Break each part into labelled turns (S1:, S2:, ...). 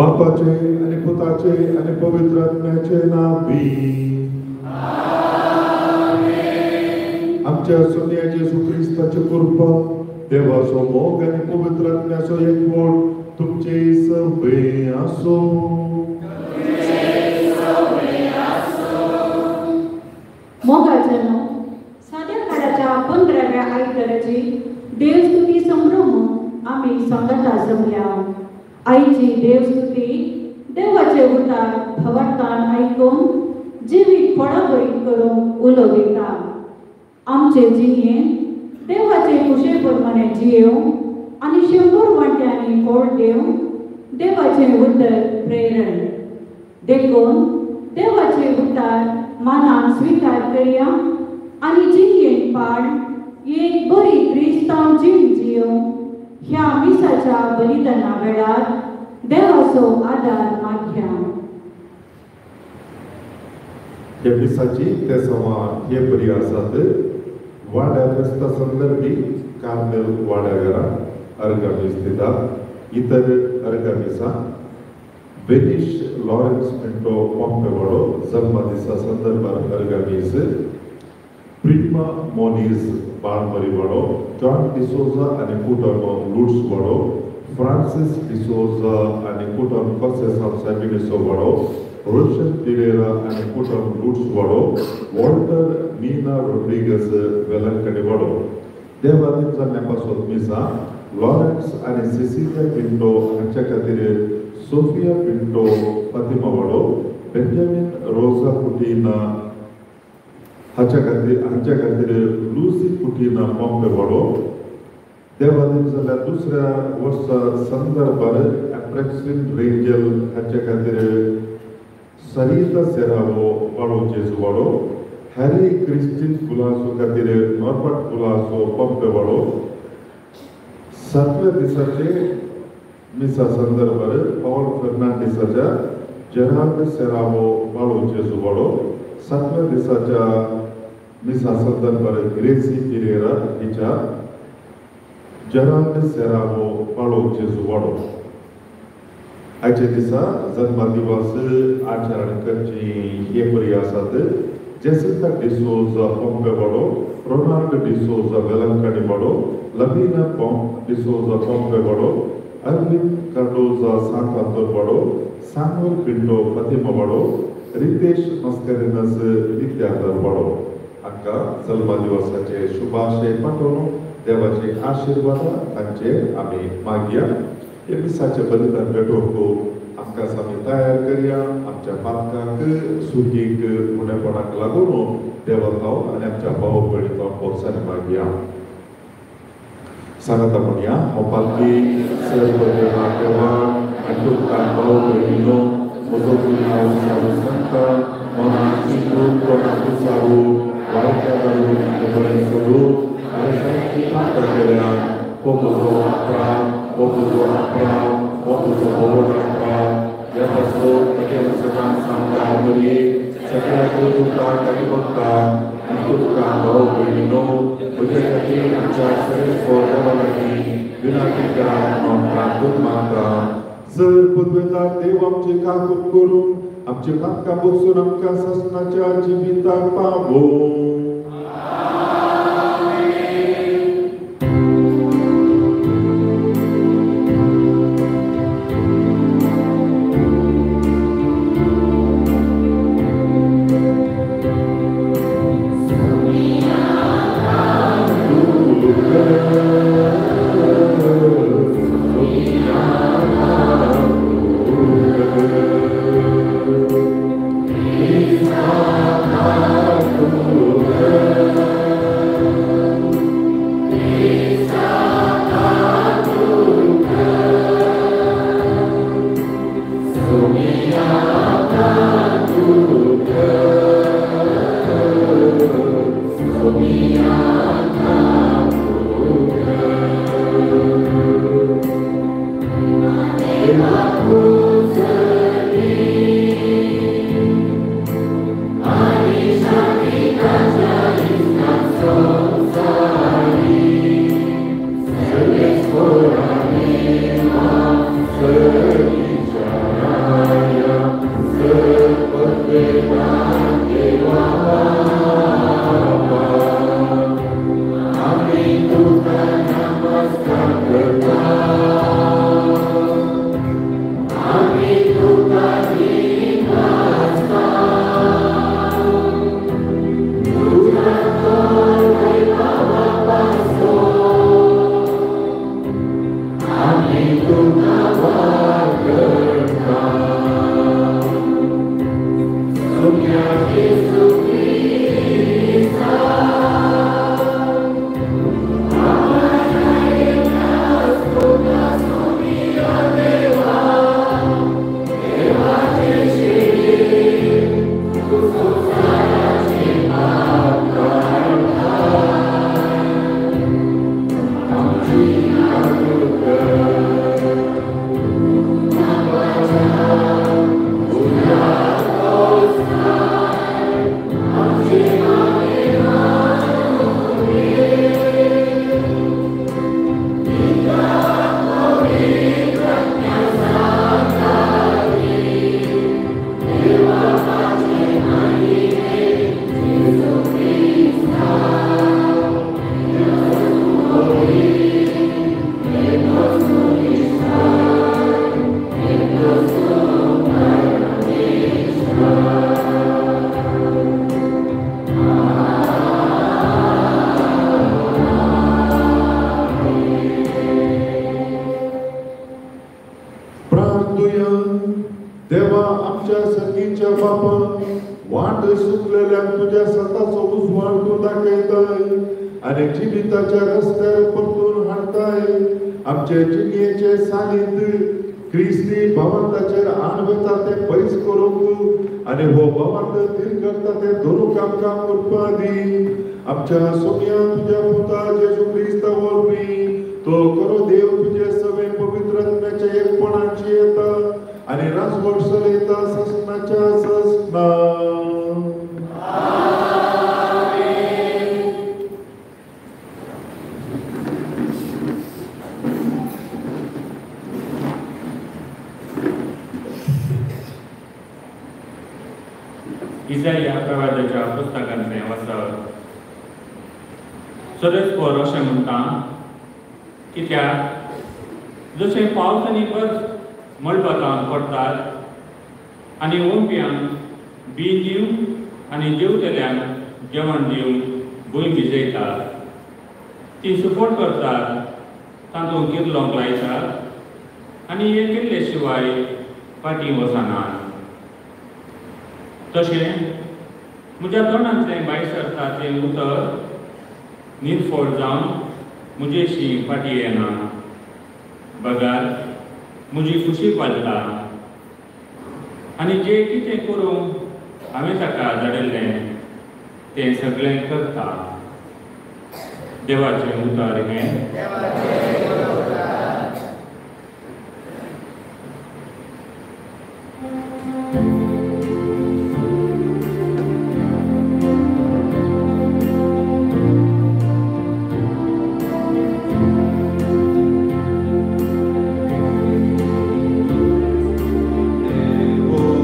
S1: बापाचे आनी पुताचे आनी पवित्र आत्म्याचे नांवी आमच्या सोन्या जेजू क्रिस्ताचे कृपा, देवाचो मोग आनी पवित्र आत्म्याचो एकवट तुमचे सगळे आसूं.
S2: मोगाचे न्हू साद्या काळाच्या 15व्या आयताराची देवस्तुती संभ्रम आमी सांगता जमल्या. आईची देवस्तुती देवाचे उतार भवार्थान आयकून जिवीत फळाभरीत करूंक उलो दिता. आमचे जिणेंत देवाचे कुशे प्रमाणे जियेवंक आनी 100 वांट्यांनी फळ दिवंक देवाचें उतर प्रेरण. देखून देवाचे उतार मानान स्विकार करया आनी जिणेंत पाळ एक बरी क्रिस्तांव जीण जियोवंक ह्या मिसाच्या बलिदाना वेळार देवाचो आदार मागया.
S1: ह्या मिसाची ते समा हे बरी आसात. वाड्या फेस्ता संदर्भी कार्मेल वाड्या घरा अर्घा मीस दितात. इतर अर्घा मिसां वेनिश लॉरेन्स मिंटो पोम्पेवाडो जल्मदिसा संदर्भार अर्घा मीस, प्रिमा मोनीज बाळमरीवाडो, जॉन डिसोजा आनी कुटुंब लुट्सवाडो, फ्रांसीस डिसोजा आनी कुटुंब कॉसेसांव साबिनिसोवाडो, रोशन पिरेरा आनी कुटुंब लुट्सवाडो, वॉल्टर नीना रोड्रिगस वेलंकणीवाडो. देवादीन जाल्ल्या पासत मिसां लॉरेन्स आनी सिसिलिया पिंटो हांच्या खातीर सोफिया पिंटो फातिमावाडो, बेंजामीन रोजा कुटीना हाच्या खातीर लुसी कुटीना पोम्पेवाडो. देवादीन जाल्यार दुसऱ्या वर्सा संदर्भार एप्रेक्सिन रेंजल हाच्या खातीर सरिता सेरावो बाळो जेजुवाडो, हॅरी क्रिस्टीन कुलासो खातीर नॉर्बर्ट कुलासो पोम्पेवाडो. 7व्या दिसाचे मिसा संदर्भार पावल फेर्नांडीसाच्या जेराल्ड सेरावो बाळो जेजुवाडो. 7व्या दिसाच्या मिसा संदर्भार ग्रेसी पिरेरा हिच्या जेराल्ड सेरावो बाळो जेजुवाडो. आयच्या दिसा जल्मदिवस आचरण करची हे बरी आसात. जेसिंता डिसोजा पोम्पेवाडो, रोनाल्ड डिसोजा वेलंकणीवाडो, लवीना डिसोजा पोम्पेवाडो, अरविंद कार्डोजा सांत आंतोनवाडो, सामुएल पिंटो फातिमावाडो, रितेश मस्करेनस विद्याधरवाडो हांकां जल्मदिवसाचे शुभाशय पाठोवन देवाचे आशिर्वाद तांचे आमी मागया. हे मिसाचे बलिदान भेटोवंक आमकां आमी तयार करया. आमच्या पातकांक सुगीक उणेपणाक लागून देवा थावन आनी आमच्या भाव भयणी थावन बोगसाणी मागया. सांगता म्हणया, हांव पालकी सर्व देवा देवा आनी तुमकां भाव भयणीनो म्हजो गुन्यांव सारू सांगता. मनान चिंतून तोंडान उचारून वायट घालून आनी बरें सोडून आनी सामकी पातकां केल्या. हो म्हजो अपराध, हो म्हजो अपराध, हो म्हजो व्हड अपराध. ह्या पासून म्हज्या सगळ्यांक सांगता बरी सगळ्या तुमकां आनी बघता आनी तुमकां भाव भयणीनो म्हज्या खातीर आमच्या सर्वेस्पर देवा लागीं विनंती करात म्हणून प्रार्थना मागता. जर पदवेदार देव आमचे काकूत करून आमचे पातकां बगसून आमकां सासणाच्या जिविताक पावोवं.
S3: Oh,
S1: आमी तुका वार करता. सोम्या जेजू क्रिस्ता देवा आमच्या संगीच्या बापा वाट सुकलेल्यांक तुज्या सताचो उजवाड तूं दाखयताय आनी जिविताच्या रस्त्यार परतून हाडताय. आमचे जिणेचे सालींत क्रिस्ती भावार्थाचेर आण वता तें पयस करूंक आनी हो भावार्थ थीर करता तें धरूंक आमकां करपा दी. आमच्या सोम्या तुज्या पुता जेजू क्रिस्ता वरवीं तो खरो देव तुजे सगळे पवित्र आत्म्याच्या एकपणाची येता आनी राजवट चलयता ससनाच्या ससना.
S3: इजाया प्रवादाच्या पुस्तकांतलें वाचप. सरस्वर अशें म्हणटा, कित्याक जशें पावस आनी बर्फ मळबांत पडटात आनी ओंप्यांक बी दिवन आनी जेवतल्यांक जेवण दिवन भूंय भिजयतात, ती सुपोर्ट करतात, तातूंत किर्लोंक लायतात आनी हे केल्ले शिवाय फाटीं वचनात. तशें म्हज्या तोंडांतलें भायर सरता तें उतर निर्फळ जावन म्हजेशी फाटीं येना, बगार म्हजी खुशी पालता आनी जें कितें करूंक हांवें ताका धाडिल्लें तें सगळें करता. देवाचें उतर हें.
S1: Oh,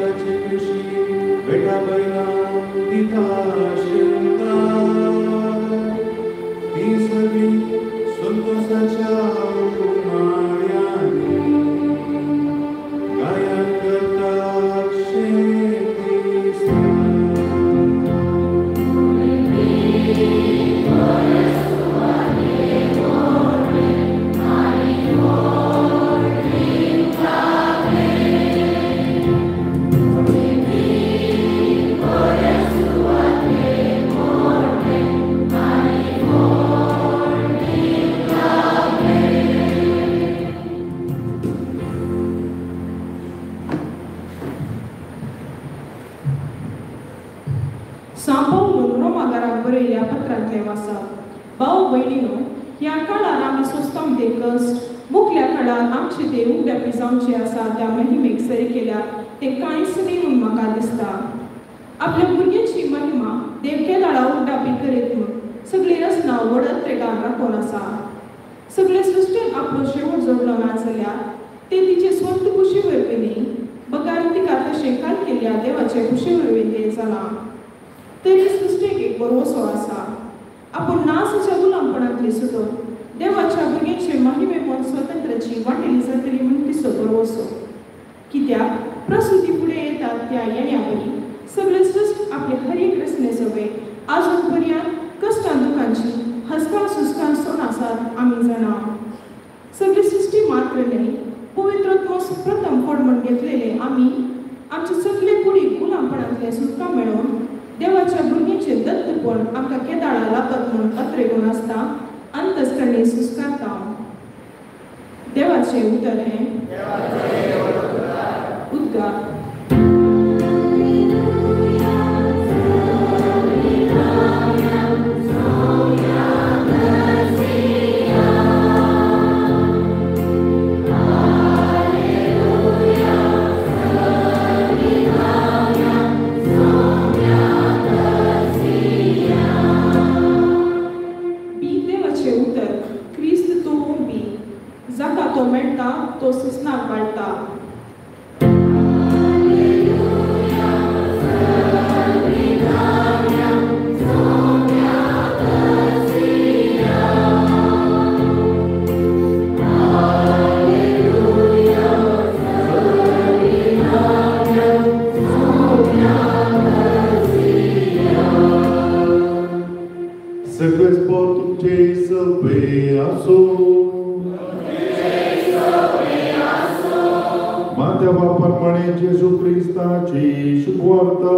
S1: ताचे कृशी बेटा बैलां दिता शिंगार ती सगळी संतोषाच्या उमाळ्यांनी गायन करतात शेती.
S4: भाऊ भयणीनो, ह्या काळार आमी सोंसता ते कश्ट मुखल्या काळार आमचे ते उगडापी जावचे आसा त्या महिमेक सरी केल्या ते कांयच न्ही म्हूण म्हाका दिसता. आपल्या भुरग्यांची महिमा देव केदाळा उगडापी करीत म्हूण सगळी रचना व्हड रेगान राखून आसा. सगळे सृश्टीन आपलो शेवट जोडलो ना जाल्यार ते तिचे स्वंत कुशी वरवीं न्ही बगार तिका तशें काल केल्ल्या देवाचे कुशी वरवीं तें जालां. तरी सृश्टीक एक भरवसो आसा. आपूण नासाच्या गुलामपणांतली सुटून देवाच्या भुरग्यांचे महिमे म्हूण स्वतंत्राची वाटेली जातली म्हूण तिचो भरवसो. कित्याक प्रसुती फुडें येतात त्या येण्या वरी सगळे सृश्ट आपले हर एक रचने सवे आजून पर्यंत कश्टां दुखांची हसकां सुस्कां सोन आसात आमी जाणा. सगळी सृश्टी मात्र न्हय पवित्रात्मो प्रथम फळ म्हूण घेतलेले आमी आमचे सगळे कुडीक गुलामपणांतले सुटका मेळोवन देवाच्या भुरग्यांचे दत्तपण आमकां केदाळा लाभत म्हूण अत्रेगूण आसता अंतस्करणी सुस्कारता. देवाचें उतर हें उद्गार. तो सुसनाक वाडटा.
S1: सगळेच पोर तुमचे सवे आसो. देवा प्रमाणे जेजू क्रिस्ताची शुभवार्ता.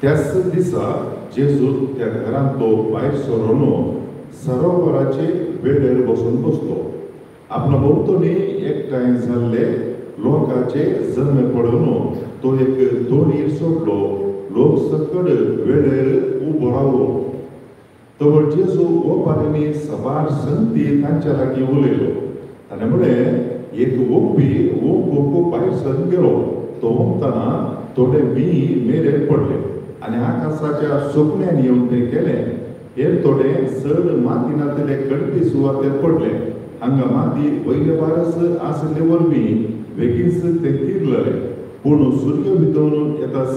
S1: त्याच दिसा जेजू त्या घरांत तो भायर सरून सरोवराचे वेळेर बसून बसलो. आपल्या भोंवतणी एकठांय जाल्ले लोकांचे जमे पडून तो एक दोणीर सोडलो. लोक सकड वेळेर उबो रावलो. तवर जेजू ओपारींनी सबार संती तांच्या लागीं उलयलो. ताणें म्हळें, एक ओंपी ओंकूंक भायर सरून गेलो. तो ओंकतना थोडे बीं मेरेर पडले आनी आकाशाच्या सुकण्यान येवन तें केलें. हेर थोडे चड माती नातिल्ले कडपी सुवातेर पडले. हांगा माती वयले बारस आशिल्ले वरवीं बेगीनच तें किरलें. पूण सुर्य भितर येताच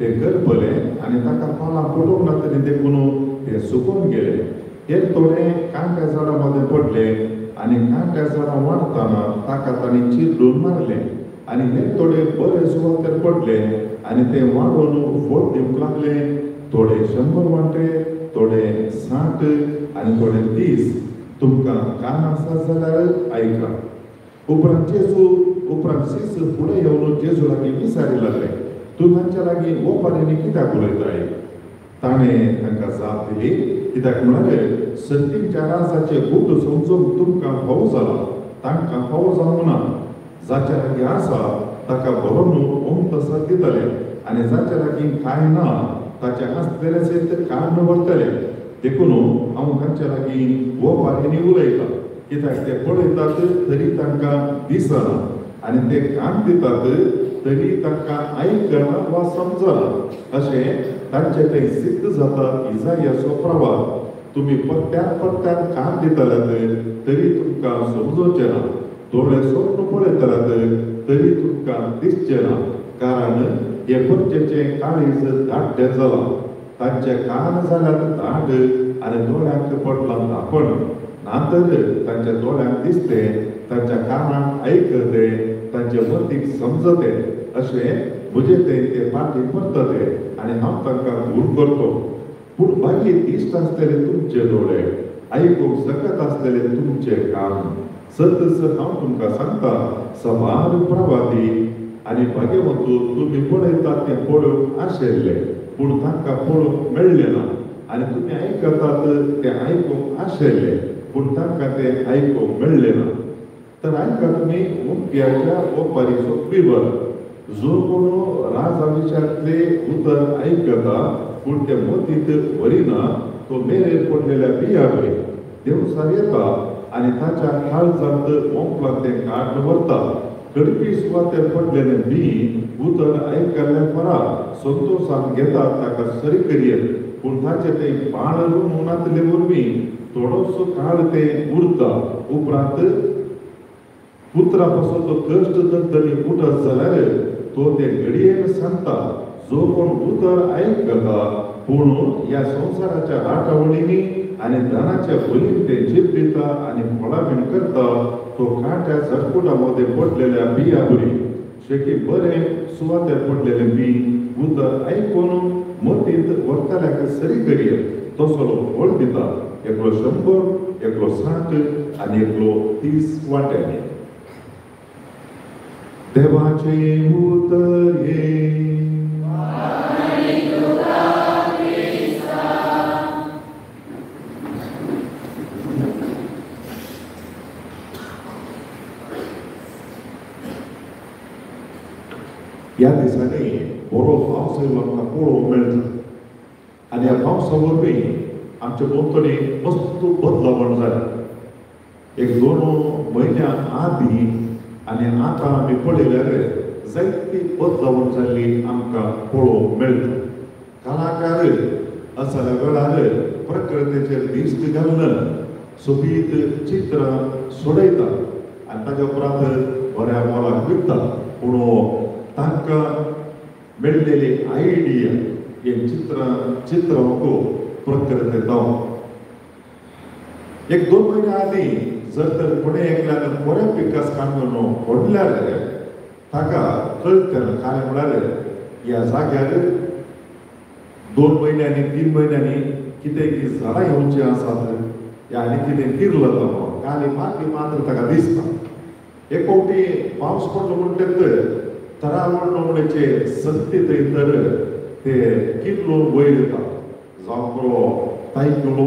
S1: तें करपलें आनी ताका पालां पडूंक नातलें देखून ते सुकून गेले. हे थोडे कांट्या झाडां मदें पडले आनी कांट्या झाडां वाडटना ताका तांणी चिरडून मारले. आनी हे थोडे बरे सुवातेर पडले आनी ते वाडोवन फळ दिवंक लागले. थोडे 100 वांटे, थोडे 60 आनी थोडे 30. तुमकां कान आसा जाल्यार आयका. उपरांत जेजू उपरांत शिस फुडें येवन जेजू लागीं विचारी लागले, तूं तांच्या लागीं ओपारींनी कित्याक उलयताय? ताणें तांकां जाप दिली, कित्याक म्हळ्यार संतींच्या राजाचे गुट समजूंक तुमकां फावो जाला, तांकां फावो जावंक ना. जाच्या लागीं आसा ताका बरोवन ओमतसर दितले आनी जाच्या लागीं कांय ना ताच्या आसतलें सयत काडून व्हरतले. देखून हांव तांच्या लागीं ओपारींनी उलयतां, कित्याक ते पळयतात तरी तांकां दिसना आनी ते कान दितात तरी तांकां आयकना वा समजना. अशें तांचे थंय सिद्ध जाता इजायाचो प्रवाद. तुमी परत्यान परत्यान कान दितल्यात तरी तुमकां समजोवचें ना, दोळे सोडून पळयतल्यात तरी तुमकां दिसचें ना. कारण हे परचेचें काळीज दाट्टें जालां, तांचे कान जाल्यार दाट आनी दोळ्यांक पडलां धांपण. ना तर तांच्या दोळ्यांक दिसतें, तांच्या कानाक आयकते, तांच्या मतीक समजते, अशें म्हजे ते फाटी परतते आनी हांव तांकां दूर करतो. पूण मागीर दिश्ट आसतले तुमचे दोळे, आयकूंक शकत आसतले तुमचे कान. सतच हांव तुमकां सांगता, सबार प्रवादी आनी भाग्यवंत तुमी पळयतात तें पळोवंक आशिल्ले, पूण तांकां पळोवंक मेळ्ळें ना, आनी तुमी आयकतात तें आयकूंक आशिल्ले, पूण तांकां तें आयकूंक मेळ्ळें ना. तर आयका तुमी मुख्याच्या ओपारीचो विवर. जो कोण राजा विचारांतले उतर आयकता पूण ते मतींत व्हरिना तो मेरेर पडलेल्या बिया बरी देवसार येता आनी ताच्या काळजांत ओंपलां तें काडून व्हरता. कडपी सुवातेर पडलेलें बी उतर आयकल्ल्या फरा संतोशान घेता, ताका सरी करयेत, पूण ताचें तें बाळ रोवूंक नासले वरवीं थोडोसो काळ तें उरता. उपरांत पुत्रा पासून तो कश्ट दंतनी उठत जाल्यार तो ते घडयेन सांगता, जो कोण उतर आयकता पूण ह्या संवसाराच्या राटावळींनी आनी धनाच्या बलीन ते जिरपिता आनी फळाबीण करता, तो कांट्या झटकुटा मदें पडलेल्या बिया बरी. शेकी बरें सुवातेर पडलेलें बी उतर आयकून मतींत व्हरतल्याक सरी करयेत, तसो फळ दिता, एकलो 100, एकलो 60 आनी एकलो 30 वांट्यांनी. देवाचें उतर हें. ह्या दिसांनी बरो पावस आयलो आमकां पळोवंक मेळटा आनी ह्या पावसा वरवीं आमच्या भोंवतणी मस्त बदलावण जालें. एक 2 म्हयन्या आदीं आनी आतां आमी पळयल्यार जायती बदलावण जाल्ली आमकां पळोवंक मेळटा. कलाकार असल्या वेळार प्रकृतीचेर दिश्ट घालून सोबीत चित्रां सोडयता आनी ताच्या उपरांत बऱ्या मोलाक विकता. पूण तांकां मेळ्ळेली आयडिया हे चित्रांक प्रकृती जावन एक 2 म्हयन्या आदीं जर तर कोणें एकल्यान बऱ्या पिकास काडून फोडल्यार ताका कळटलें. कारण म्हळ्यार ह्या जाग्यार 2 म्हयन्यांनी 3 म्हयन्यांनी कितें कितें झाडां येवचीं आसात आनी कितें किरलं म्हणून काली माती मात्र ताका दिसता. एक फावटी पावस पडलो म्हणटकच तरावण नमणेचे संती थंय तर ते किरलोन वयर येता, जावं पुरो तायकिळो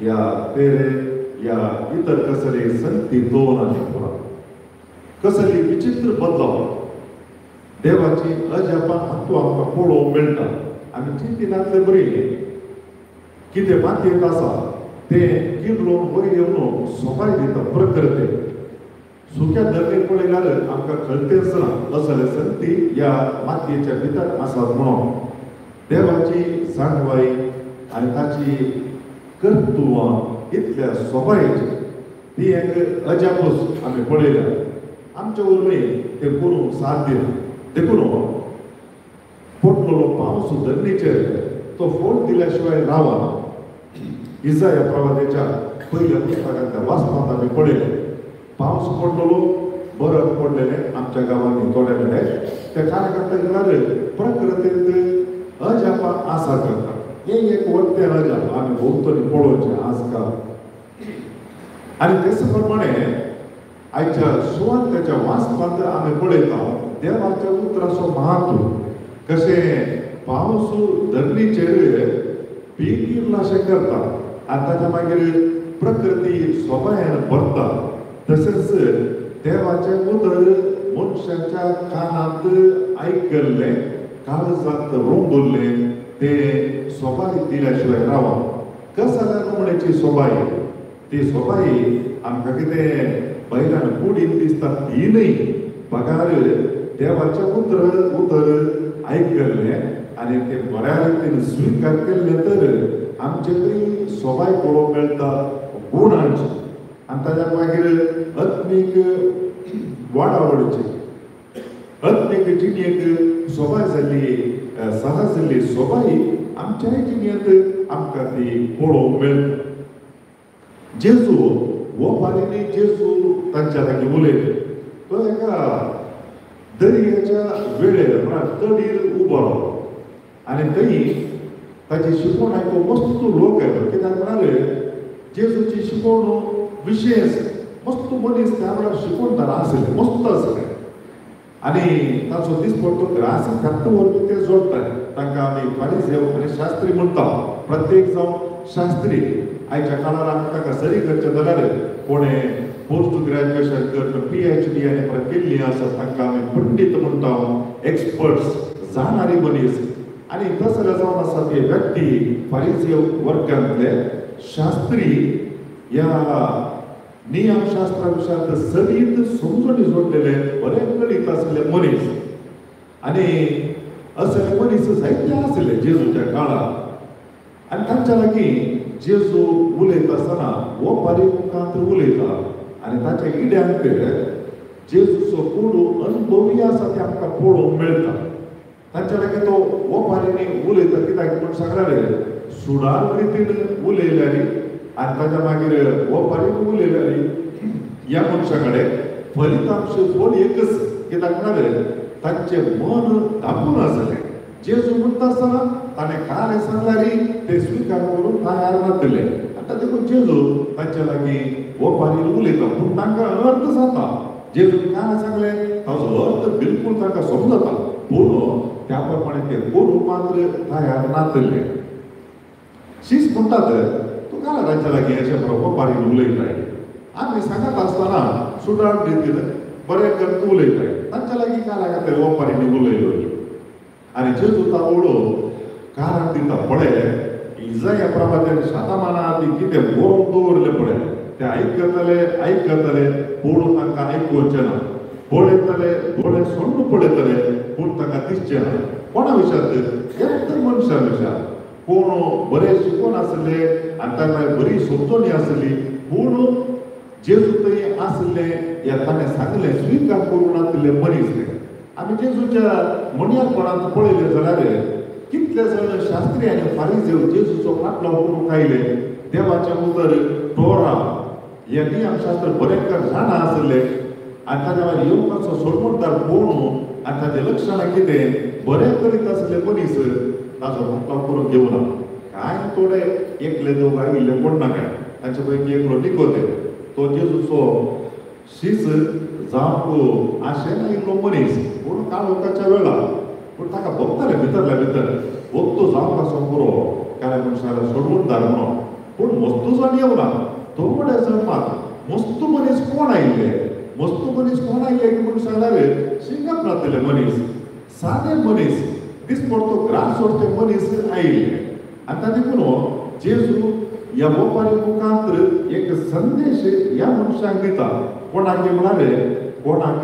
S1: या तेरे या इतर कसली संती दोन आनी पुरा कसली विचित्र बदलाव देवाची अजापां हातूंत आमकां पळोवंक मेळटा. आमी चिंतिनातले बरी कितें मातयेंत आसा तें किरलोन वयर येवन सोबाय दिता प्रकृती. सुक्या धरणीर पळयल्यार आमकां कळटेंच ना असले संती ह्या मातयेच्या भितर आसात म्हणून. देवाची जाणवाय आनी ताची कर्तुवां इतल्या सोबायेची ती एक अजापूच आमी पळयल्या. आमच्या वरवीं तें करूंक साध्य देखून पडलेलो पावस धरणीचेर तो फोड दिल्या शिवाय रावना. इजाया प्रवादाच्या पयल्या पुस्तकांतल्या वाचपांत आमी पळयलें, पावस पडलेलो बरफ पडलेलें आमच्या गांवांनी थोड्या कडेन. त्या कार्यकर्त्यांक प्रकृतींत अजापां आसा करता. हें एक वरतें अजाप आमी भोंवतणी पळोवचें आजकाल. आनी तेच प्रमाणे आयच्या सुवातेच्या वाचपांत आमी पळयता देवाच्या उतराचो म्हत्व कशें पावस धरणीचेर पीक इरलाशें करता आनी ताच्या मागीर प्रकृती सोबायेन भरता. तशेंच देवाचें उतर मनशाच्या कानांत आयकल्लें, काळजांत रोंबल्लें तें सोबाय दिल्या शिवाय रावना. कसल्या नमण्याची सोबाय ती सोबाय आमकां कितें बैलान कुडीन दिसता ती न्हय, बगार देवाचें उतर उतर आयकल्लें आनी तें बऱ्या रितीन स्विकार केल्लें तर आमचे थंय सोबाय पळोवंक मेळटा गुणांची आनी ताच्या मागीर आत्मीक वाडावळीची आत्मीक जिणेक सोबाय जाल्ली सहज जाल्ली सोबाय आमच्याय जिणेंत आमकां ती पळोवंक मेळटा. जेजू हो पारींनी जेजू तांच्या लागीं उलयले. तो एका दर्याच्या वेळेर म्हळ्यार तडीर उबो रावलो आनी थंय ताची शिकवण आयकूंक मस्त लोक आयलो. कित्याक म्हणाले जेजूची शिकवण विशेष मस्त मनीस त्या वेळार शिकवणदार आसले मस्त आसले आनी ताचो दिसपट्टो ग्रास फक्त वरवीं ते जोडटाले. तांकां आमी फारिजेव आनी शास्त्री म्हणटा. प्रत्येक जावं शास्त्री आयच्या काळार आमी तांकां सरी करचें जाल्यार कोणें पोस्ट ग्रॅज्युएशन कर PhD आनी परत केल्ली आसा तांकां आमी पंडीत म्हणटा, एक्सपर्ट्स जाणारी मनीस. आनी तसले जावन आसा ते व्यक्ती फारिजेव वर्गांतले शास्त्री ह्या नियमशास्त्रा विशयांत सगळीत समजणी जोडलेले बरे कळीत आसले मनीस. आनी असले मनीस जायते आसले जेजूच्या काळार. आनी तांच्या लागीं जेजू उलयता आसतना हो बारीक मुखांत उलयता आनी ताच्या इड्यांक जेजूचो कोडू अनुभवी आसा ते आमकां पळोवंक मेळटा. तांच्या लागीं तो हो बारींनी उलयता कित्याक म्हूण सांगल्यार सुडाळ रितीन उलयल्यार आनी ताच्या मागीर हो बारीक उलयल्यार ह्या मनशा कडेन फलितांश फळ एकच. कित्याक म्हळ्यार तांचें मन धांपून आसलें. जेजू म्हणटा आसतना ताणें कांय सांगल्यार ते स्विकार करून तयार नासले. आतां देखून जेजू तांचे लागीं हो बारीक उलयता पूण तांकां अर्थ जाता. जेजून कांय सांगलें ताचो अर्थ बिलकूल तांकां समजता पूण त्या प्रमाणे ते करूंक मात्र तयार नासले. शीस म्हणटात तूं कांय तांच्या लागीं अशें बरोबर बारीक उलयताय आमी सांगत आसतना सुडाळ रितीन बरें करून उलयताय तांच्या लागीं कांय लागता ते ओपारींनी उलयलो. आनी जेजू तावळो कारण दिता पळय इजाया प्रवाद्यान शातामाना ती कितें बरोवन दवरलें पळय ते आयकतले आयकतले पूण तांकां आयकुचें ना, पळयतले दोळे सोडून पळयतले पूण तांकां दिसचें ना. कोणा विशयांत एक मनशा विशयांत कोण बरें शिकून आसले आनी तांकां बरी समजणी आसली पूण जेजू थंय आसले ह्या ताणें सांगलें स्विकार करूं नासले मनीस. आमी जेजूच्या मणयारपणांत पळयलें जाल्यार कितले जाण शास्त्री आनी फारिजेव जेजूचो फाटलाव करूंक आयले. देवाचें उतर टोरा हे नियमशास्त्र बरें कर जाणा आसले आनी ताच्या मागीर येवपाचो सोडमणदार कोण आनी ताचें लक्षणां कितें बरें करीत आसले मनीस ताचो फाटलाव करून घेवना. कांय थोडे एकले दोग आयिल्ले कोण ना काय तांचे पैकी एकलो निकोते तो जेजूचो शीस जावंक आशेन आयिल्लो मनीस पूण काळोखाच्या वेळार पूण ताका भोगताले भितरल्या भितर वक्तो जावंक आसो पुरो काय मनशाक सोडवणदार म्हणून पूण वस्तू जाण येवना. थोडे जाण मात मस्तू मनीस कोण आयिल्ले मस्तू मनीस कोण आयिल्ले की म्हूण सांगल्यार शिंगप नासलेले मनीस सादे मनीस दिसपडतो ग्रास सोडचे मनीस आयिल्ले. आनी ताका देखून जेजू ह्या वपारी मुखांत एक संदेश ह्या मनशांक दिता. कोणाक म्हणाले कोणाक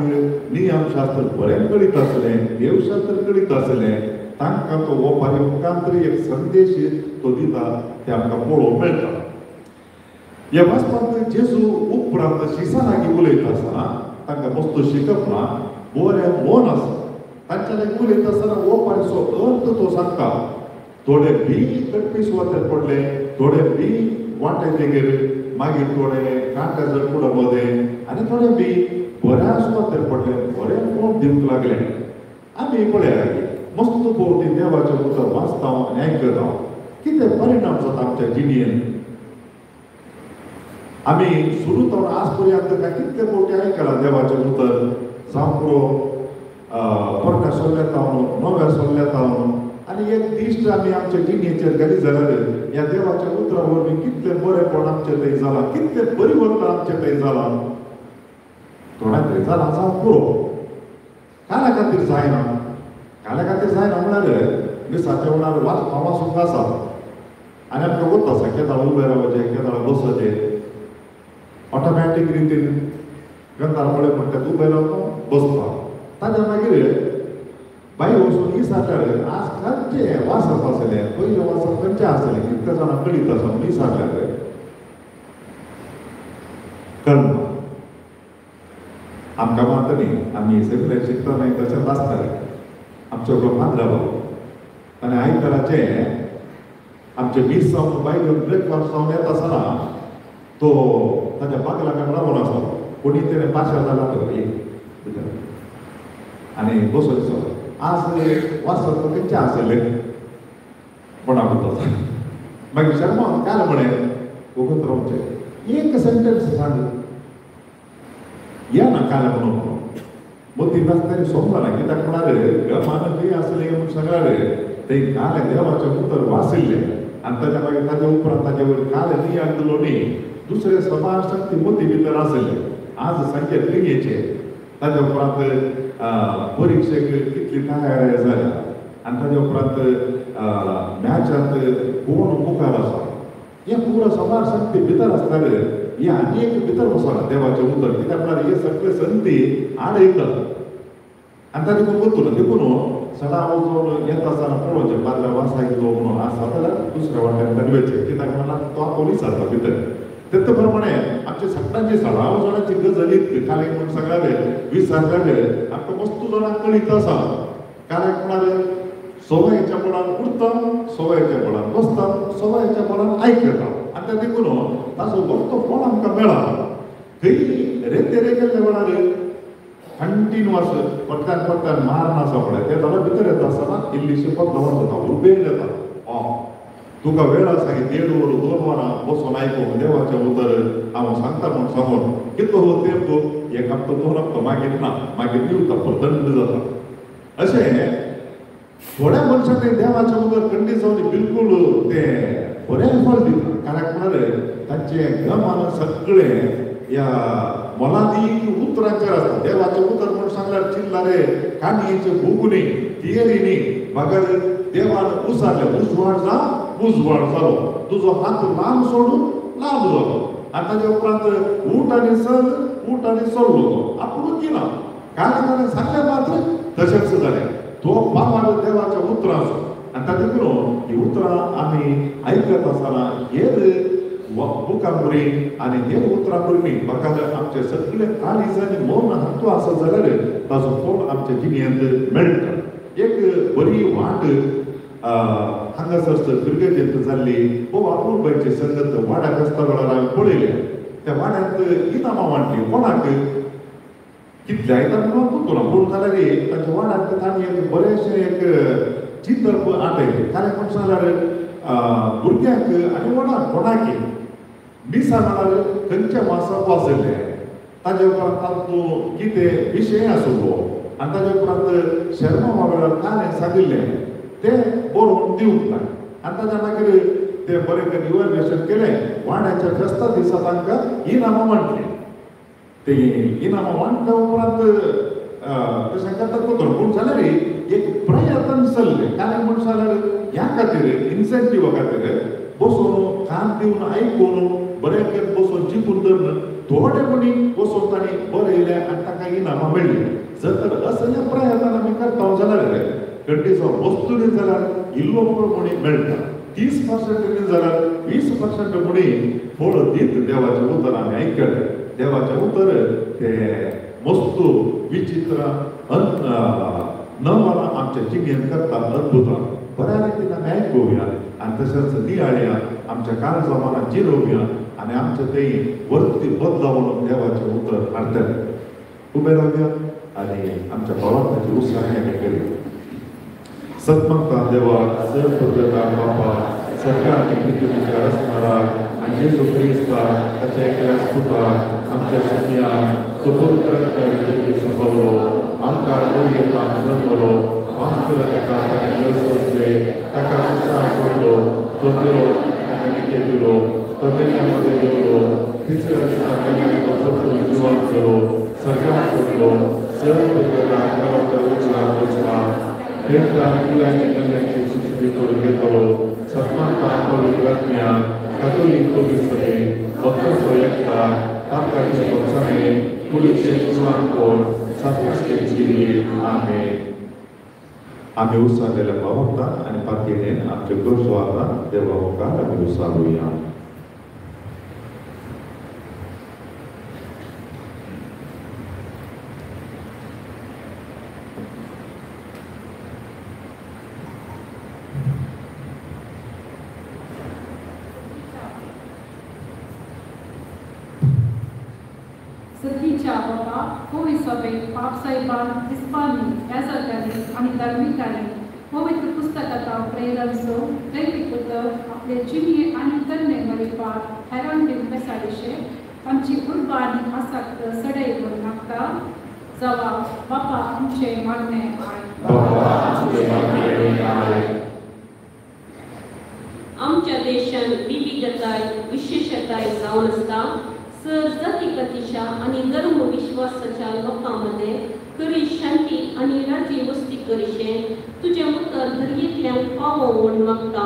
S1: नियमशास्त्र बरें कळीत आसलें देवशास्त्र कळीत आसलें तांकां तो वपारी मुखांत एक संदेश तो दिता ते आमकां पळोवंक मेळटा. ह्या वाचपांत जेजू उपरांत शिसां लागीं उलयता आसतना तांकां मस्त शिकप ना बरें मन आसा तांच्या लागीं उलयता आसतना वपारीचो अर्थ तो सांगता. थोडे बी कटपी सुवातेर पडले थोडे बी वाटे देगेर मागीर थोडे कांट्या जळकुडा मदें आनी थोडे बी बऱ्या सुवातेर पडले बरें फोन दिवंक लागले. आमी पळया मस्त भोवती देवाचें उतर वाचता आनी आयकता कितें परिणाम जाता आमच्या जिणेन. आमी सुरू जावन आज पर्यंत काय कितले फावटी आयकलां देवाचें उतर जावं पुरो पोरण्या सोल्ल्यात हांव नव्या सोल्ल्यात हांव आनी एक दिश्ट आमी आमच्या जिणेचेर घाली जाल्यार ह्या देवाच्या उतरा वरवीं कितलें बरेंपण आमचें थंय जालां कितलें परिवर्तन आमचें थंय जालां. थोड्या थंय जालां जावं पुरो काल्या खातीर जायना काल्या खातीर जायना म्हळ्यार मिसाच्या वेळार वाचपा वाचूंक आसा आनी आमकां वता आसा केदाळ उबें रावचें केदाळ बसचें ऑटोमॅटीक रितीन गंधार पळय म्हणटा उबें रावता बसता. ताच्या मागीर बाई वचून विचारल्यार आज खंयचें वाचप आसलें पयलें वाचप खंयचें आसलें कितल्या जाणां कळीत आसा म्हणून विचारल्यार कळना. आमकां मात न्ही आमी सगळे शिकता न्ही तशेंच आसतालें. आमचो पाद्रा बाबू आनी आयताराचें आमचे मीस जावन बायल ब्रेकफास्ट जावन येता आसतना तो ताच्या बागलाक रावन आसलो कोणी तेणें पाशार जाला तो एक भितर आनी बसून दिसलो आज वाचप खंयचें आसलें कोणाक उरता. मागीर शर्मा काल म्हळें वगत रावचें एक सेंटेन्स सांग या ना काल म्हणून मोती नासतना समजना कित्याक म्हळ्यार गमान खंय आसलें म्हूण सांगल्यार ते काल देवाचें उतर वाचिल्लें आनी ताच्या मागीर ताच्या उपरांत ताचे वयर काल न्ही आसलो न्ही दुसरे समाज शक्ती मोती भितर आसले. आज सांजे क्रियेचे ताच्या उपरांत परिक्षेक कितली तयारी जाल्या आनी ताच्या उपरांत मॅचांत कोण मुखार आसा हें पुरो समाज शक्ती भितर आसताले. हे आनी एक भितर वचना देवाचें उतर कित्याक म्हळ्यार हे सगळे संदी आडयतात आनी ताचे करून वतलो. देखून सडा वचून येता आसतना पळोवचें बादल्या वासा कितलो म्हणून आसा जाल्यार दुसऱ्या वाट्यान ताणें वयचें कित्याक म्हळ्यार तो आपूण विचारता भितर. ते प्रमाणे आमचे सगळ्यांची सडा वचण्याची गजाली काल म्हूण सांगले विचारले आमकां वस्तू जाणांक कळीत आसा. कारण म्हळ्यार सवयेच्या बळान उरता सवयेच्या बळान बसता सवयेच्या बळान आयकता आनी तें देखून ताचो वखतो फळ आमकां मेळा. थंय रेतेरे केल्ल्या वेळार कंटिन्युअस परत्यान परत्यान मार आसा पळय तें जाल्यार भितर येता आसतना इल्लीशी बदलावण जाता उबेर येता. तुका वेळ आसा की 1.5 वर 2 वरां बसून आयकूंक देवाचें उतर हांव सांगता म्हूण सांगून कितलो हो तेंप एक हप्तो 2 हप्तो मागीर ना मागीर दिवता प्रदंड जाता. अशें थोड्या मनशांनी देवाचें उतर खंडीत जावन बिलकूल तें बरें फळ दिता. कारण म्हळ्यार तांचें गमान सगळें ह्या मोलादीक उतरांचेर आसता. देवाचें उतर म्हूण सांगल्यार चिल्लारे काणयेचें बूक न्ही थियरी न्ही बगर देवान उसारलें उजवाड जा उजवाड जालो तुजो हात लांब सोडून लांब जालो आनी ताच्या उपरांत ऊट आनी सर ऊट आनी सरलो तो आपुणूच दिना कारण ताणें सांगलें मात्र तशेंच जालें. तो पावार देवाच्या उतरांचो आनी ताचे करून ही उतरां आमी आयकत आसतना हेर बुकां वरवीं आनी हेर उतरां वरवीं म्हाका आमचे सगळे काळीज आनी मन हातूंत आसत जाल्यार ताचो फळ आमच्या जिणेंत मेळटा. एक बरी वाट हांगासर फिरगेजेंत जाल्ली हो अपूर्बायची संगत वाड्याक आसता वेळार हांवें पळयलें. त्या वाड्यांत इनामां वांटली कोणाक कितल्या आयतार म्हणून ना पूण जाल्यार ताच्या वाड्यांत तांणी एक बरेंशें एक चिंतप आटयलें. कारण कोण सांगल्यार भुरग्यांक आनी व्हडांक कोणाकी मिसा म्हळ्यार खंयच्या मासाक वाचयलें ताजे उपरांत तातूंत कितें विशय आसलो आनी ताजे उपरांत शेर्मांवा वेळार कांय सांगिल्लें तें बरोवन दिवंक ना आनी ताच्या मागीर तें बरें करून इव्हाल्युएशन केलें. वाड्याच्या फेस्ता दिसा तांकां इनामां वांटलीं. ते इनामां वांटल्या उपरांत तशें करतात कोतून पूण जाल्यार एक प्रयत्न चल्लें. कारण म्हण जाल्यार ह्या खातीर इन्सेंटिवा खातीर बसून कान दिवन आयकून बरें करून बसून जिखून धरून थोडे कोणी बसून तांणी बरयलें आनी तांकां इनामां मेळ्ळीं. जर तर असले प्रयत्न आमी करता जाल्यार खंडीचो वस्तूनी जाल्यार इल्लो फळ कोणी मेळटा 30% जाल्यार 20% कोणी फळ दीत देवाचें उतर आमी आयकलें. देवाचें उतर तें वस्तू विचित्र नवना आमच्या जिणेंत करता अद्भुतां बऱ्या रितीन आमी आयकुया आनी तशेंच नियाळया आमच्या काळजा मनात जिरोवया आनी आमचें तें वरती बदलावून देवाचें उतर हाडटलें. उबें रावया आनी आमच्या भावार्थाची उत्साह आमी करूया. सत्मता देवा सर्वप्रथा बापा सरकारची पृथ्वीच्या रसणाराक आनी जेजू क्रिस्ताक ताच्या एकल्या पुताक आमच्या सुन्याक तो पवित्र संभवलो आमकां वयतान जन्मलो मास्तर ताका ताणें सोदले ताका कुसां सोडलो तो दिलो ताका निके दिलो तो मेल्यामध्ये गेलो तिसऱ्या दिसा मेल्यान तो जिवन केलो सरकार सोडलो सर्व देवाच्या उचला वचला तेंका कुलांची नव्यांची सुचली करून घेतलो सन्मानता पवित्र आत्म्या कातोलीक पवित्र भक्ताचो एकता तांकां पक्षाने पुलिसे जुवान कोण सातविस्के जिरी. आमेन. आमी उसारलेल्या भावांता आनी पातयेन आमच्यो गरजो आतां देवा मुखार आमी उसारुया.
S5: सखीच्या बाबा कोवी सभेत पापसाहेबान हिस्पानी याजकांनी आनी धार्मिकांनी पवित्र पुस्तकांत प्रेरणचो दैवीक उतर आपले जिणये आनी तरणे मरिपाक हेरांक बेसाडीशे आमची उर्बा आनी आसक्त सडय करून मागता. जवाब बापा आमचे मागणे आय.
S6: आमच्या देशान विविधताय विशेषताय जावन आसता. सर जातीपातीच्या आनी धर्म विश्वासाच्या लोकां मदें खरी शांती आनी राजी वस्ती करीशें तुजें उतर दर्येंतल्यान पावो म्हूण मागता.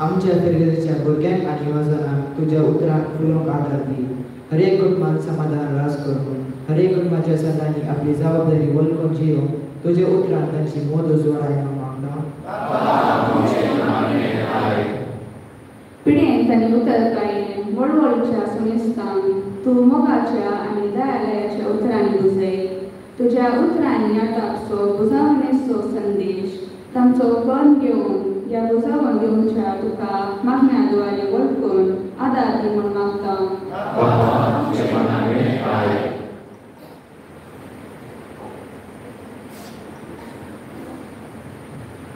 S7: आमच्या फिरगेच्या भुरग्यांक आनी युवजनांक तुज्या उतरांक फुलोवंक आदार दी. हरेक कुटुंबांत समाधान राज करून हरेक कुटुंबाच्या संतांनी आपली जबाबदारी वळखून जियोवंक तुज्या उतरान तांची मोद उजवाडाय म्हूण मागता.
S5: पिडेन तांणी उतरतायेन वळवळीच्या सुनेस्तान तूं मोगाच्या आनी दयालयाच्या उतरांनी बुजय. तुज्या उतरांनी आताचो बुजावणेचो संदेश तांचो कर्ण घेवन ह्या बुजावण दिवच्या तुका मागण्या द्वारे वळखून आदार दी म्हूण मागता.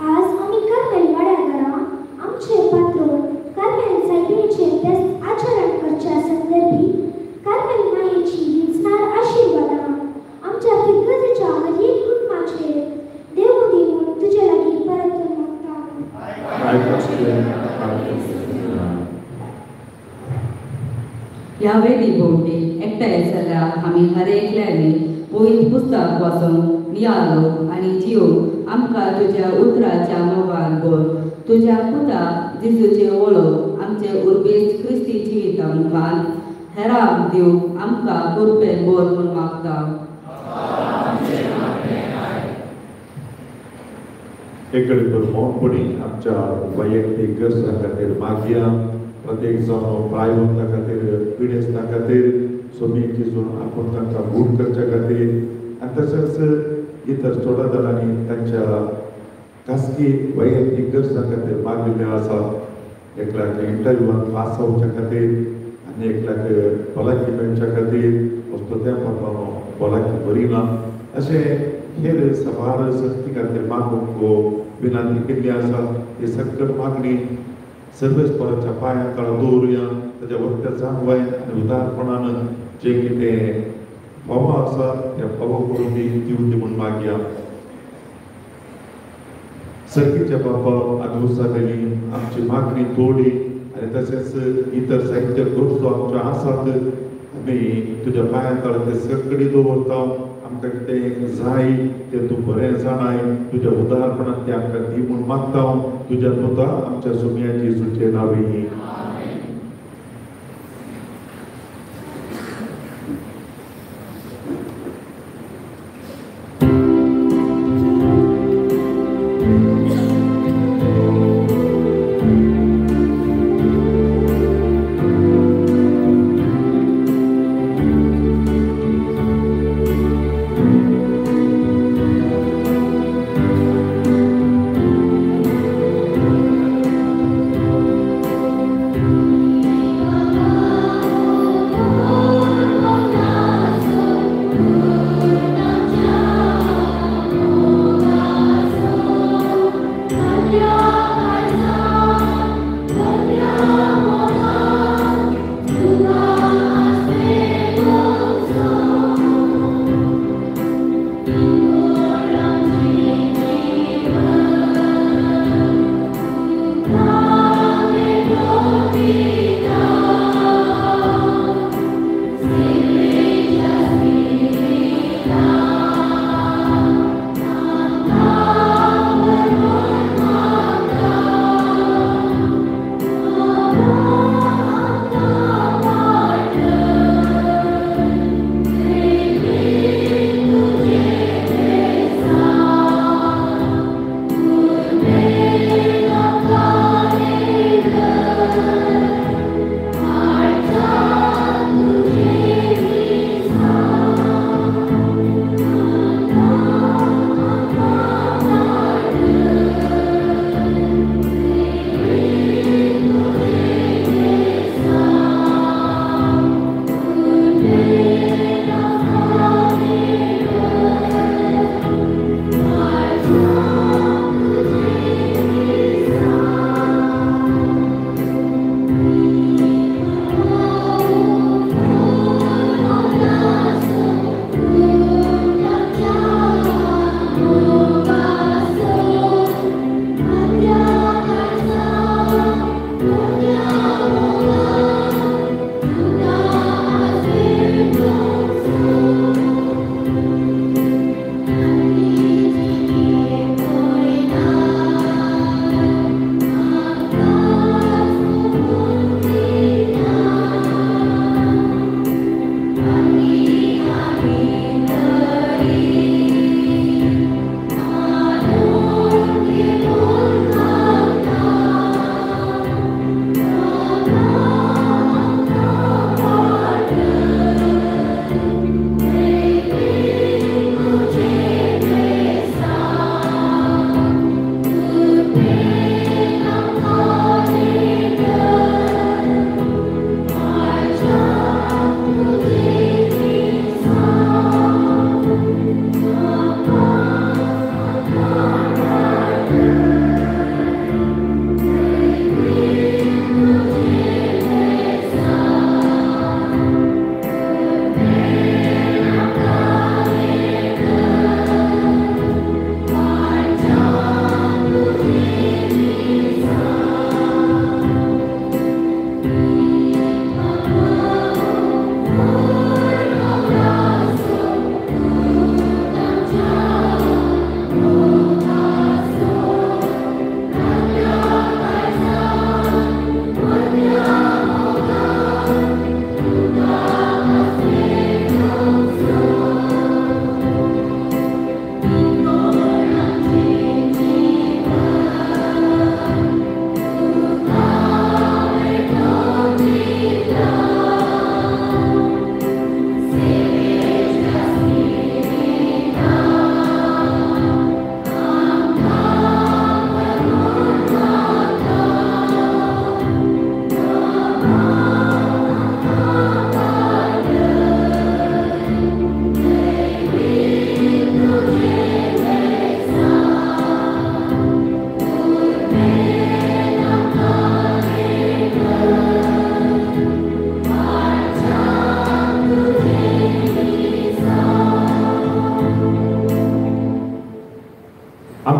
S8: आज आमी कार्मेल वाड्या घरा आमचे पात्रोन कार्मेल सायबिणीचे बेस्त आचरण करच्या संदर्भी कार्मेल मायेची विंचणार आशिर्वादां आमच्या फिरगजेच्या हर एक कुटुंबाचेर देव दी म्हूण तुजे लागीं परतून मागता.
S9: ह्या वेदी भोंवती एकठांय जाल्यार आमी हर एकल्यांनी पवित्र पुस्तक वाचूंक नियाळो आनी जियोंक आमकां तुज्या उतराच्या मोगान भर. तुज्या पुता जेजूचे वळख आमचे उर्बेस्त क्रिस्ती जिविता मुखार हेरांक दिवंक आमकां कृपेन भर म्हूण मागता.
S1: एक मौनपणी आमच्या वैयक्तीक गरजां खातीर मागया. प्रत्येक जावन प्रायवंता खातीर पिडेस्तां खातीर सोबीत किजून आपूण तांकां गूण करच्या खातीर आनी तशेंच इतर थोड्या जाणांनी तांच्या खासगी वैयक्तीक गरजां खातीर मागिल्ले आसात. एकल्याक इंटरव्यूआन पास जावच्या खातीर आनी एकल्याक भलायकी मेळच्या खातीर वस्तू त्या प्रमाण भलायकी बरी ना अशें हेर साबार शक्ती खातीर मागूंक विनंती केल्ली आसा. ही सगळी मागणी सर्वेस्पराच्या पांया तळा दवरुया. ताच्या वक्त्या जाणवाय आनी उदारपणान जें कितें फावो आसा त्या फावो करून दिवची म्हूण मागया. सर्गीच्या बापा आमी उसालेली आमची मागणी तोडी आनी तशेंच इतर साहित्य गरजो आमच्यो आसात आमी तुज्या पांया तळा ते सगळी दवरता. आमकां कितें जाय तें तूं बरें जाणाय. तुज्या उदारपणान तें आमकां दी म्हूण मागता. तुज्या पुता आमच्या सुमया जेजूचे नांवी.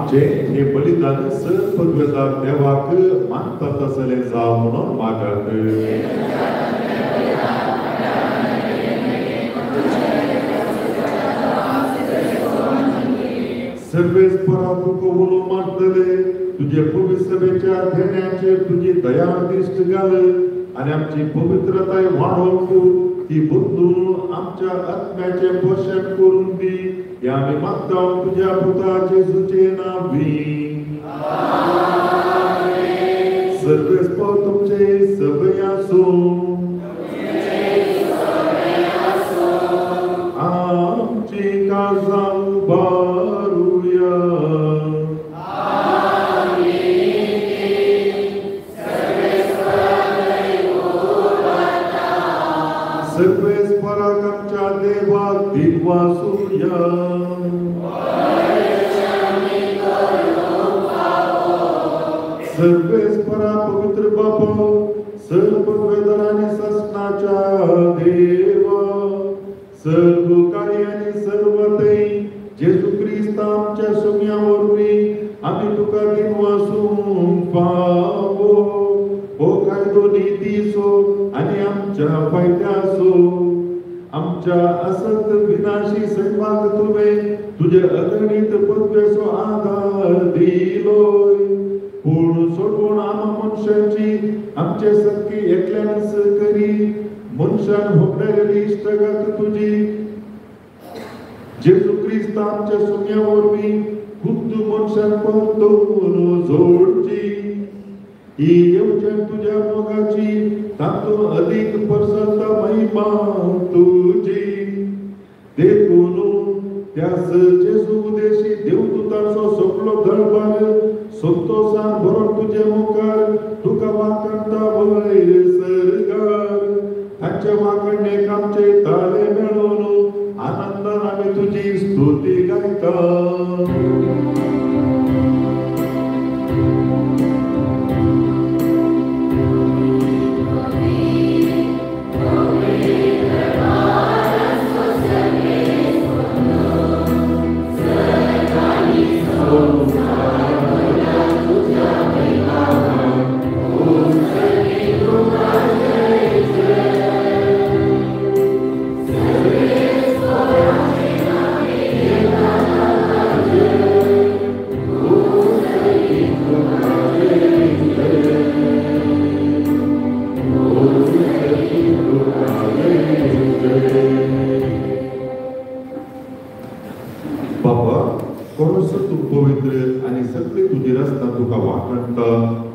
S1: आमचे हे बलिदान सर्व देवाक मानता तसलें जावं म्हणून मागात. सर्वेस्परा तुका उलो मारतले तुजे पवित्र सभेच्या देण्याचेर तुजी दया दिश्ट घाल आनी आमची पवित्रताय वाडोवंक ती बदलून आमच्या आत्म्याचें पोशण करून दी. ह्या आमी मागता तुज्या पुता जेजूचे नांवी. सर्वेस्पर तुमचे सगळे आसूं. आमची काळजां उबारुया. सर्वेस्पराक आमच्या देवाक दिनवासुया. सर्वेस्परा पवित्र बापा सर्व वेदर आनी ससनाच्या देवा सर्व कार्य आनी सर्व थंय जेजू क्रिस्त आमच्या सुम्या वरवीं आमी तुका दिनवासूंक फावो. हो कायदो नितीचो आनी आमच्या फायद्याचो. आमच्या असत विनाशी सैमाक तुवें तुजे अगणीत पदवेचो आधार दिलोय. पूण सोडवण आमा मनशाची आमचे सारकी एकल्यानच करी मनशान होगडायलेली इश्टागत तुजी जेजू क्रिस्त आमच्या सुम्या वरवीं खुद्द मनशान परतून जोडची. ही येवजण तुज्या मोगाची तातूंत अदीक परसता महिमा तुजी. देखून त्यास जेजू उदेशी देवदूतांचो सगळो दरबार संतोषान भरून तुजे मुखार तुका वाखाणता वयर सरकार. तांचे वाखाणणेक आमचे ताळे मेळोवन आनंदान आमी तुजी स्तुती गायता.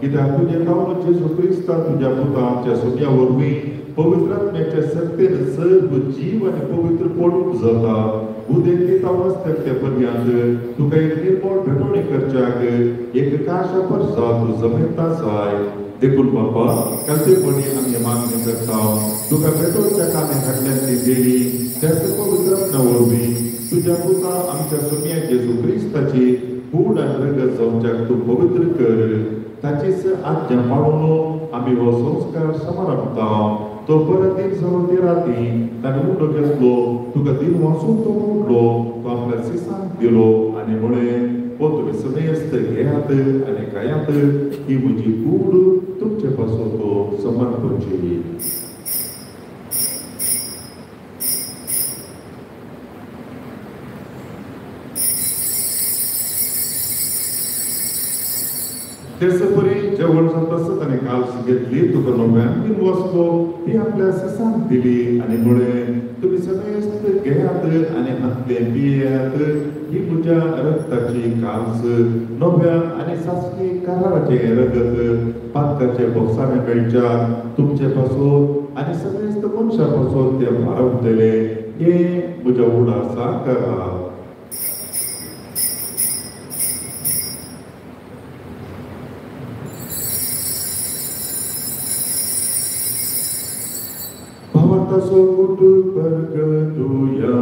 S1: कित्याक तुजें नांव जेजू क्रिस्ता तुज्या पुता आमच्या सुम्या वरवीं पवित्र आत्म्याच्या सक्तेन सर्व जीव आनी पवित्र पडूंक जाता. उदेंती अवस्थेक ते पर्यंत तुका एक निर्मळ भेटवणी करच्याक एक काशा परसा तूं जमेता जाय. देखून बापा कालतेपणी आमी मागणी करता तुका भेटोवच्या कामे हाडल्यांतली देणी त्याच पवित्र आत्म्या वरवीं तुज्या पुता आमच्या सुम्या जेजू क्रिस्ताची कूड आनी रगत जावच्याक तूं पवित्र कर. ताचीच आज्ञा पाळून आमी हो संस्कार समारंभता. तो परत दिन जालो ते राती ताणें उंडो घेतलो तुका दिन वाचून तो उडलो तो आपल्या सिसांक दिलो आनी म्हळें हो तुमी समेस्त घेयात आनी खायात ही म्हजी कूड तुमचे पासून तो समर्पणची. तेच परी जेवण जाता ताणें काल्स घेतली तुका नव्यान बीन वचलो ती आपल्या सिसांक दिली आनी म्हळें तुमी समेस्त घेयात आनी हातलें पियात ही म्हज्या रक्ताची काल्स नव्या आनी सासणी कराराचें रगत पातकाचे बोक्साने मेळच्या तुमचे पासून आनी समेस्त मनशा पासून ते भारावतले. हे म्हज्या उडासा करा. भावार्थाचो गुट परगटुया.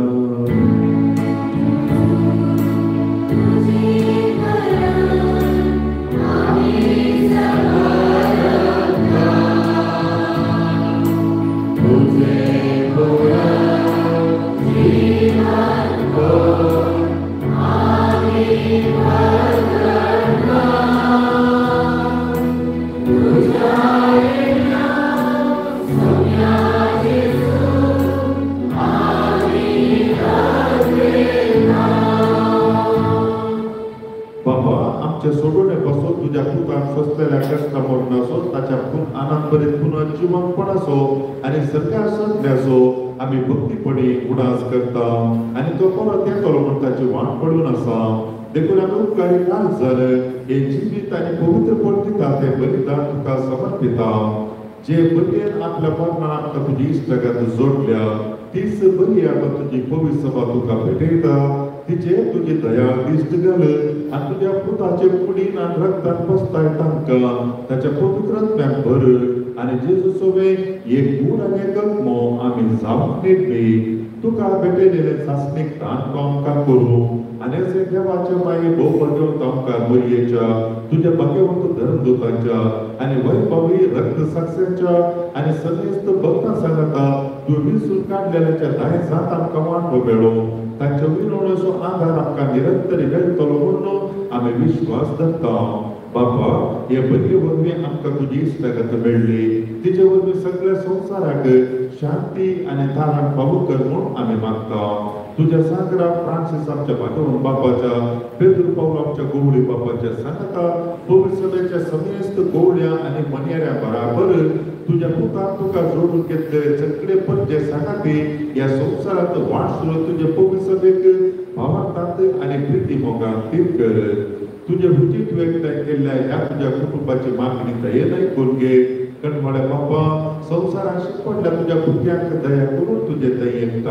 S8: जीवन
S1: जिवंतपणाचो आनी सगळ्या सत्याचो आमी भक्तीपणी उडास करता आनी तो परत येतलो म्हूण ताची वाट पडून आसा. देखून आमी उपकारी काल जाले हे जिवीत आनी पवित्रपण दिता तें बलिदान तुका समर्पिता. जे बलयेन आपल्या मरणान आमकां तुजी इश्टागत जोडल्या तीच बली आतां तुजी पवित्र सभा तुका भेटयता. तिचे तुजी दया दिश्ट घाल आनी तुज्या पुताचे कुडीन आनी रक्तान पसताय तांकां ताच्या पवित्र आत्म्याक भर आनी जेजू सोबे एक गूण आनी एक आत्मो आमी जावंक निर्मी. तुका भेटयलेलें सासणीक दान तूं आमकां करूं आनी अशें देवाच्या माये भोव भाग्यवंत आमकां मरयेच्या तुज्या भाग्यवंत धर्मदूतांच्या आनी वैभवी रक्त साक्षांच्या आनी समेस्त भक्तां सांगता तूं विसून काडलेल्याच्या दायजांत आमकां वांटो मेळो. तांच्या विनवणेचो आधार आमकां निरंतर मेळटलो म्हणून आमी विश्वास धरता. बापा, हे बलये वरवीं आमकां तुजी इश्टागत मेळ्ळी, तिचे वरवीं सगळ्या संवसाराक शांती आनी तारण फावो कर म्हूण आमी मागता. तुज्या सांगरा फ्रांसीस आमच्या भाग्यवंत बापाच्या, पेद्रू पावल आमच्या गोवळी बापाच्या सांगता पवित्र सभेच्या समेस्त गोवळ्या आनी मन्याऱ्या बराबर तुज्या पुतान तुका जोडून घेतलेले सगळे परजे सांगाती ह्या संवसारांत वाटसुरो तुजे पवित्र सभेक भावार्थांत आनी प्रिती मोगान थीर कर. तुजे हुजीत व्यक्त केल्ल्या ह्या तुज्या कुटुंबाची मागणी दयेन आयकून घे. कणमोड्या बापा, संवसारात शिकपडल्या तुज्या भुरग्यांक दया करून तुजे दयेक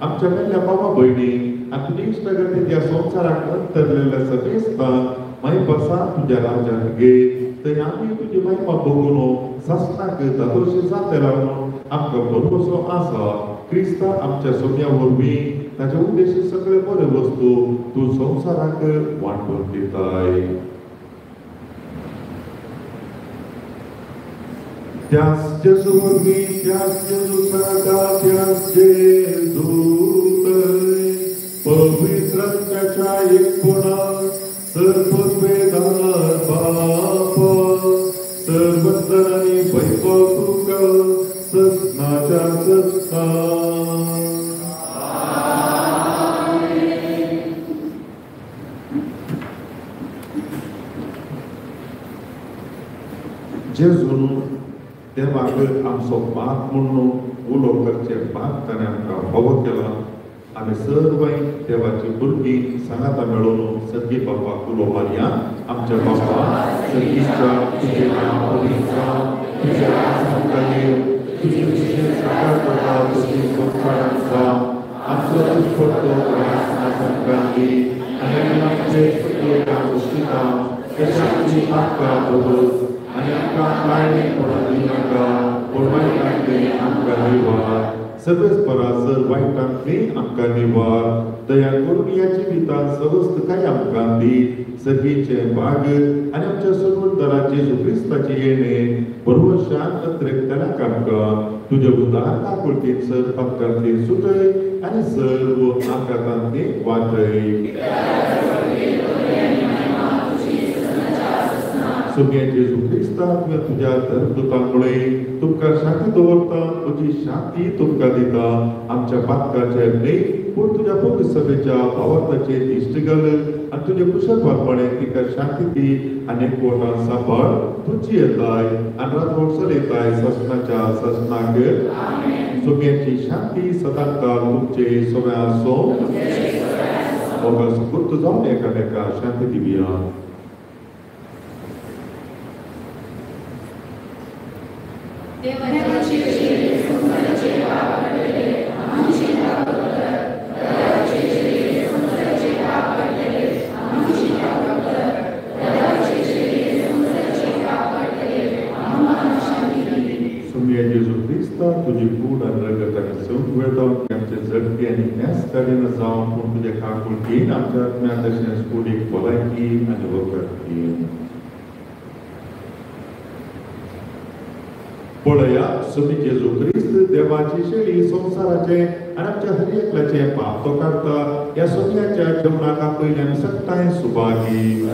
S1: आमच्या मेल्ल्या बाबा भयणी आनी तुज्या इश्टागतींत ह्या संवसाराक अंतरलेल्या समेस्तांक मायपासान तुज्या राज्यांत घे. थंय आमी तुजी महिमा बघून सासणाक दादोशी जातला म्हणून आमकां भरवसो आसा. क्रिस्ता आमच्या सोम्या वरवीं ताच्या उद्देशी सगळे बरे वस्तू तूं संवसाराक वांटून दिताय. त्यास जेजू वरवीं, त्यास जेजू सांगता, त्यास जेजू पवित्र आत्म्याच्या एकपणान सर्वस्वेदार बापा सर्वंदन आनी वैभव तुका ससनाच्या ससना. जेजून देवाक आमचो बाप म्हणून उलो करचें बाप ताणें आमकां फावो केला. आमी सर्वय देवाची भुरगीं सांगाता मेळोवन सर्गी बापाक उलो मारया. आमच्या बापा सर्गीच्या, तुजें नांव पवित्र जावं, तुजें राज्य आमकां येवं, तुजी इच्छा साकार जाता तशी संवसारांत जावं. आमचो दिसपट्टो ग्रास आज आमकां दी आनी आमी आमचे चुकये उश्टिता तशें आमची आमकां दवर आनी आमकां कांय पडून दिनाका पूण वायटांतली आमकां निवार. सगळेच परासर वायटांतली आमकां निवार. दया करून ह्या जिवितांत सवस्त काय आमकां दी. सर्गीचें भाग आनी आमच्या सर्वोत्तरा जेजू क्रिस्ताचें येणें बरोवशान अत्रेकतल्याक आमकां तुज्या उदार काकुळटीन सर पातकांतली सुटय आनी सर्व आघातांतली वाटय. सुम्या जेजू क्रिस्ता, तुवें तुज्या धर्मदूतांमुळे तुमकां शांती दवरता, तुजी शांती तुमकां दिता. आमच्या पातकाचे न्हय पूण तुज्या पवित्र सभेच्या भावार्थाचे दिश्ट घाल आनी तुजे कुशळपणे तिका शांती दी आनी एकवटान सांबाळ. तुजी येताय आनी रातभर चलयताय ससनाच्या ससनाक. सुम्याची शांती सदांकाळ तुमचे सगळ्या आसो. मोगाचो सुपूर्त जावन एकामेका शांती दिवया. तुजी कूड आनी रगत आनी सवंक वेता आमचे जगपी आनी न्यास काडीन जावं पूण तुजे काकुळटीन आमच्या आत्म्या तशेंच कुडीक भलायकी आनी वखद दी. पळया सुमी जेजू क्रिस्त देवाची शेळी संवसाराचे आनी आमच्या हर एकल्याचें पाप तो काडटा. ह्या सोम्याच्या जेवणाक आपयले आमी सगळ्यांक सुभागी.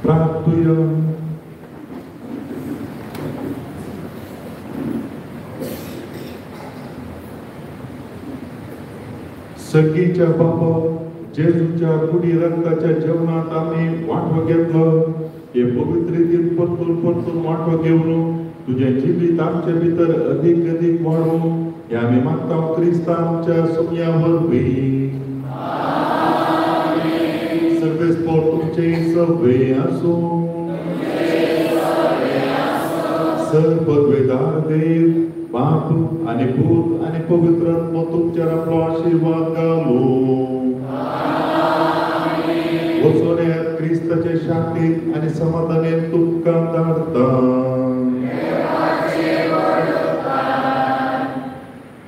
S1: प्रार्थुया. सगीच्या बापा जेजूच्या कुडी रक्ताच्या जेवणात आमी वांटो घेतलो. हे पवित्र रितीन परतून परतून वांटो घेवन तुजें जिवीत आमचे भितर अदीक अदीक वाडूं हे आमी मागता क्रिस्ता आमच्या सुमया वरवीं. सर्वेस्पोर तुमचे सगळे आसूं. सर्वपदवेदार देव बाप आनी पूत आनी पवित्र आत्मो तुमचेर आपलो आशिर्वाद घालूं. वचून येयात क्रिस्ताचे शांतीन आनी समाधानेन तुमकां धाडटा.